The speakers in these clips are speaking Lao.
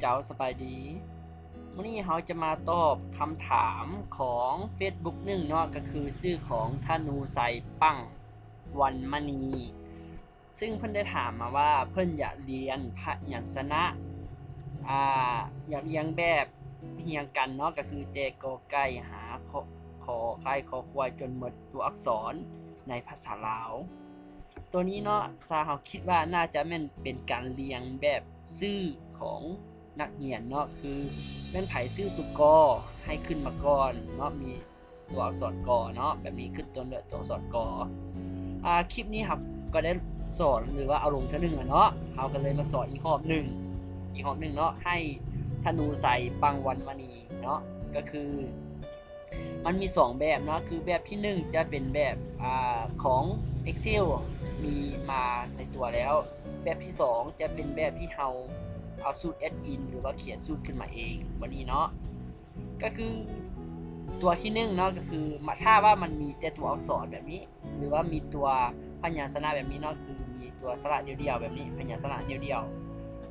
ເຈົ້າ ສະບາຍດີ. ມື້ນີ້ເຮົາຈະມາຕອບຄຳຖາມຂອງເຟສບຸກໜຶ່ງເນາະ, ກໍຄືຊື່ຂອງທະນູໄຊ ປັ້ງ ວັນມະນີ ຊຶ່ງເພິ່ນໄດ້ຖາມມາວ່າ ເພິ່ນຢາກລຽນພະຍັນຊະນະ ອາ ຢາກລຽນແບບຮຽງກັນເນາະ, ກໍຄືແຕ່ ກ ໄກ່ ຫາ ຂ ຂໍໄຂ່ ຄອຄວາຍ ຈົນໝົດຕົວອັກສອນໃນພາສາລາວ. ຕົວນີ້ເນາະ ຊາວເຮົາຄິດວ່າໜ້າຈະແມ່ນເປັນການລຽນແບບຊື່ຂອງນັກຮຽນເນາະ, ຄືແມ່ນໃຜຊື່ຕົວ ກ ໃຫ້ຂຶ້ນມາກ່ອນເນາະ, ມີຕົວອັກສອນ ກ ເນາະ, ແບບນີ້ຂຶ້ນຕົ້ນດ້ວຍຕົວອັກສອນ ກ. ອາ ຄລິບນີ້ເຮົາກໍໄດ້ສອນ ຫຼືວ່າເອົາລົງເທື່ອໜຶ່ງແລ້ວເນາະ, ເຮົາກໍເລີຍມາສອນອີກຮອບໜຶ່ງ ອີກຮອບໜຶ່ງເນາະ ໃຫ້ທະນູໄຊ ປັ້ງ ວັນມະນີເນາະ, ກໍຄື ມັນມີສອງແບບເນາະ, ຄືແບບທີໜຶ່ງຈະເປັນແບບ ອາ ຂອງ Excel ມີມາໃນຕົວແລ້ວ, ແບບທີສອງຈະເປັນແບບທີ່ເຮົາເອົາສູດ add in ຫຼືວ່າຂຽນສູດຂຶ້ນມາເອງ ແບບນີ້ເນາະ. ກໍຄືຕົວທີໜຶ່ງເນາະ, ກໍຄື ມາ ຖ້າວ່າມັນມີແຕ່ຕົວອັກສອນແບບນີ້ ຫຼືວ່າມີຕົວພະຍັນຊະນະແບບນີ້ເນາະ, ຄືມີຕົວສະຫຼະດ່ຽວໆແບບນີ້, ພະຍັນຊະນະດ່ຽວ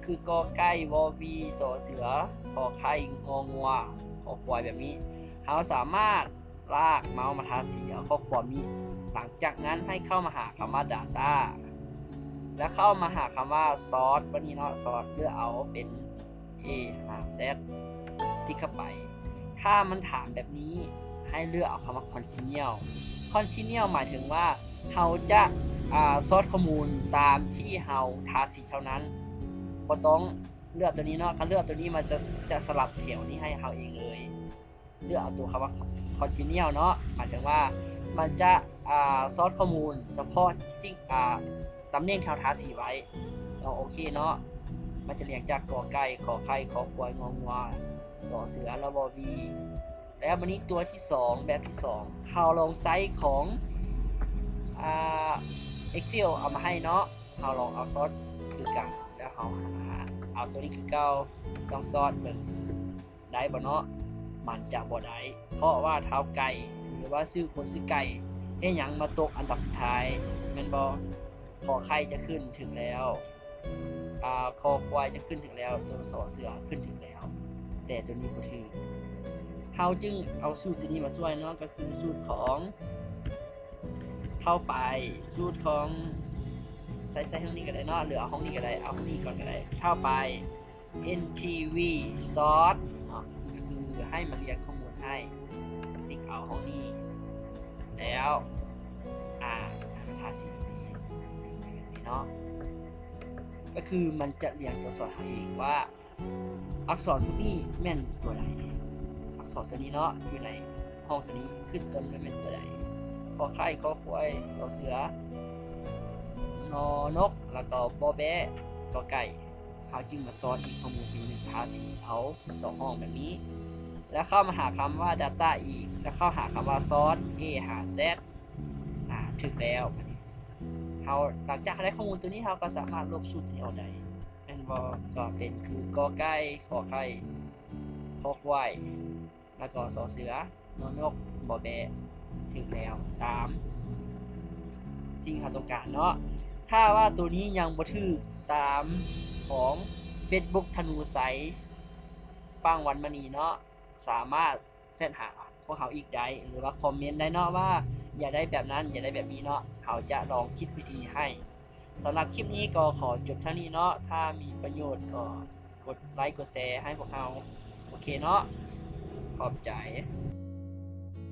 ໆ ຄື ກ ໄກ່ ວ ວີ ສໍເສືອ ຂໍໄຂ່ ງ ງົວ ຄໍຄວາຍ ແບບນີ້, ເຮົາສາມາດລາກເມົາສ໌ມາທາສີເອົາຂໍ້ຄວາມນີ້. ຫຼັງຈາກນັ້ນໃຫ້ເຂົ້າມາຫາຄຳວ່າ Data ແລ້ວເຂົ້າມາຫາຄຳວ່າ Source ແບບນີ້ເນາະ, Source ເລືອກເອົາເປັນ A ຫາ Z ຕິກເຂົ້າໄປ. ຖ້າມັນຖາມແບບນີ້ ໃຫ້ເລືອກເອົາຄຳວ່າ Continue. Continue ໝາຍເຖິງວ່າເຮົາຈະ ອາ Source ຂໍ້ມູນຕາມທີ່ເຮົາທາສີເທົ່ານັ້ນ, ບໍ່ຕ້ອງເລືອກຕົວນີ້ເນາະ. ຄັນເລືອກຕົວນີ້ ມັນຈະ ຈະສະຫຼັບແຖວນີ້ໃຫ້ເຮົາເອງເລີຍ. ເລືອກເອົາຕົວຄຳວ່າ Continue ເນາະ, ໝາຍເຖິງວ່າມັນຈະ ອາ Source ຂໍ້ມູນສະເພາະສິ່ງ ອາ ຕຳແໜ່ງທີ່ເຮົາທາສີໄວ້ເນາະ. ໂອເຄເນາະ, ມັນຈະລຽງຈາກ ກ ໄກ່ ຂໍໄຂ່ ຄໍຄວາຍ ງ ງົວ ສໍເສືອ ແລ້ວ ວ ວີ. ແລ້ວບາດນີ້ຕົວທີສອງ ແບບທີສອງ ເຮົາລອງໃຊ້ຂອງ ອາ Excel ເອົາມາໃຫ້ເນາະ, ເຮົາລອງເອົາ Source ຄືກັນ ແລ້ວເຮົາຫາເອົາຕົວນີ້ຄືເກົ່າ, ລອງ Source ເບິ່ງ. ໄດ້ບໍ່ເນາະ? ມັນຈະບໍ່ໄດ້ ເພາະວ່າທ້າວໄກ່ ຫຼືວ່າຊື່ຄົນຊື່ໄກ່ ເຮັດຫຍັງມາຕົກອັນດັບສຸດທ້າຍ ແມ່ນບໍ່? ຂໍໄຂ່ຈະຂຶ້ນຖືກແລ້ວ, ອາ ຄໍຄວາຍຈະຂຶ້ນຖືກແລ້ວ, ຕົວ ສໍເສືອ ຂຶ້ນຖືກແລ້ວ, ແຕ່ຕົວນີ້ບໍ່ຖືກ. ເຮົາຈຶ່ງເອົາສູດຕົວນີ້ມາຊ່ວຍເນາະ, ກໍຄືສູດຂອງ ເຂົ້າໄປ ສູດຂອງ ໃສ່ ໃສ່ຫ້ອງນີ້ກໍໄດ້ເນາະ ຫຼືເອົາຫ້ອງນີ້ກໍໄດ້, ເອົາຫ້ອງນີ້ກ່ອນກໍໄດ້. ເຂົ້າໄປ ເອັນທີວີ Source ເນາະ, ກໍຄືໃຫ້ມັນລຽງຂໍ້ມູນໃຫ້, ຕິກເອົາຫ້ອງນີ້ ແລ້ວ ອາ ທາສີແບບນີ້ ນີ້ ແບບນີ້ເນາະ, ກໍຄືມັນຈະລຽງຕົວອັກສອນໃຫ້ເອງວ່າ ອັກສອນພວກນີ້ແມ່ນຕົວໃດ? ອັກສອນຕົວນີ້ເນາະ ຢູ່ໃນຫ້ອງຕົວນີ້ ຂຶ້ນຕົ້ນດ້ວຍແມ່ນຕົວໃດ? ຂໍໄຂ່ ຄໍຄວາຍ ສໍເສືອ ນໍນົກ ແລ້ວກໍ ບໍ່ແບ້ ກໍໄກ່. ເຮົາຈຶ່ງມາຊອດອີກຂໍ້ມູນທີໜຶ່ງ ທາສີເອົາສອງຫ້ອງແບບນີ້ ແລ້ວເຂົ້າມາຫາຄຳວ່າ Data ອີກ ແລ້ວເຂົ້າຫາຄຳວ່າ Source A ຫາ Z. ອາ ຖືກແລ້ວ. ບາດນີ້ເຮົາ ຫຼັງຈາກເຮົາໄດ້ຂໍ້ມູນຕົວນີ້ ເຮົາກໍສາມາດລົບສູດຕົວນີ້ອອກໄດ້ ແມ່ນບໍ່? ກໍເປັນຄື ກ ໄກ່ ຂໍໄຂ່ ຄໍຄວາຍ ແລ້ວກໍ ສໍເສືອ ນໍນົກ ບໍ່ແບ້ ຖືກແລ້ວ ຕາມສິ່ງເຮົາຕ້ອງການເນາະ. ຖ້າວ່າຕົວນີ້ຍັງບໍ່ຖືກຕາມຂອງ Facebook ທະນູໄຊ ປັ້ງ ວັນມະນີເນາະ, ສາມາດແຊັດຫາພວກເຮົາອີກໄດ້ ຫຼືວ່າຄອມເມັນໄດ້ເນາະ ວ່າຢາກໄດ້ແບບນັ້ນ ຢາກໄດ້ແບບນີ້ເນາະ, ເຮົາຈະລອງຄິດວິທີໃຫ້. ສຳລັບຄລິບນີ້ກໍຂໍຈົບເທົ່ານີ້ເນາະ, ຖ້າມີປະໂຫຍດກໍກົດໄລກ໌ກົດແຊໃຫ້ພວກເຮົາ. ໂອເຄເນາະ, ຂອບໃຈ.